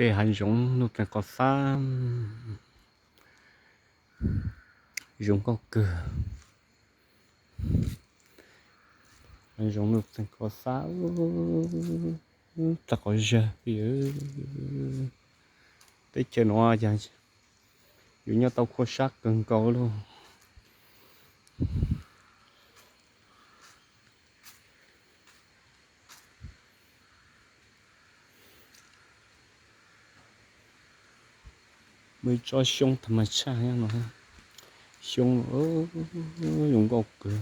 pem hav zoov Nuj Txeeg Qhov Xab, zoo nkauj kawg. Hav zoov Nuj Txeeg Qhov Xab, txog qhov zag. Teb chaws no yog yus nyob tau khuab sab kawg nkaus lauj. Muaj ib tsob xyoob tham mas tshaj nyob no, xyoob zoo nkauj kawg.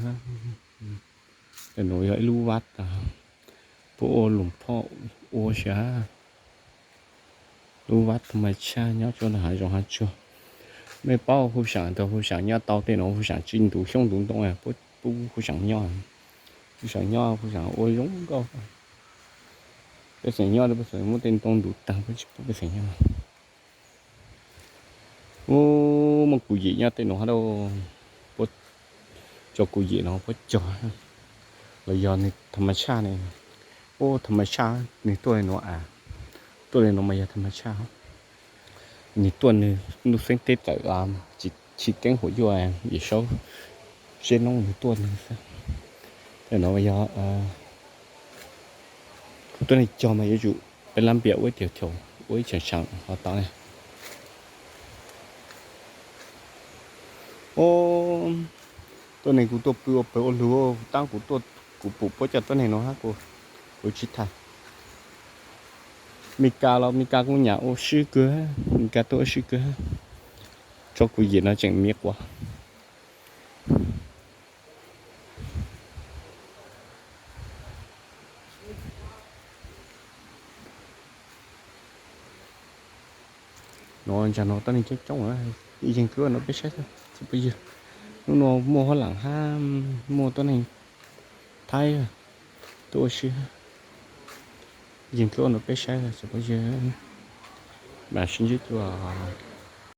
Nuav yog ib lub vab tas, puab ua lus phoj ua xwb. Lub vab tham mas tshaj nyob rua ntawm hav zoov hav tsuag. Mej paub huv saam tau huv saam nyob tau tej nuav, huv saam tsi ntug xyoob ntug ntoo, puab pub huv saam nyob. Huv saam nyob huv saam ua zoo nkauj. Pej xeem nyob pej xeem muab tej ntoo ntug taag, puab tsi pub pej xeem nyob. Ub, muaj kuv yim nyob tej nuav hab lauj. Puab tso kuv yim no puab cog, los yog nwg tham mas tshaj ne. Ub, tham mas tshaj, nwg tuaj le nuav a, tuaj le nuav mas yog tham mas tshaj. Nwg tuaj nwg nuj xeeb teb tawm, tsi keeb huam yuaj, Yawm Saub Zeb Noob nwg tuaj nwg xwb. Tej nuav yog kuv tuab neeg cog mas yuav tsum peb lab npias ua ib tiag thaum ua ib tseem tsaam ho tau ne. Ub, tuab neeg kuv tuaj pw ua pawg ua lug, taab kuv tuaj kuv pum puab cov tuab neeg no hab kuv tsi tham. Mes Kas los Mes Kas kuj nyam ua swb kawg, Mes Kas tuaj ua swb kawg. Tso kuv yim no tseem miv quas. Nuav ntsag nuav tuab neeg coob coob, ib yeeg dluab nuav peb saib tsi puas yog. Hnub nuav muaj huab laam hab muaj tuab neeg Thaib tuaj ua si. Yeej dluab nuav peb saib tsi puas yog, mas sib ntsib dlua.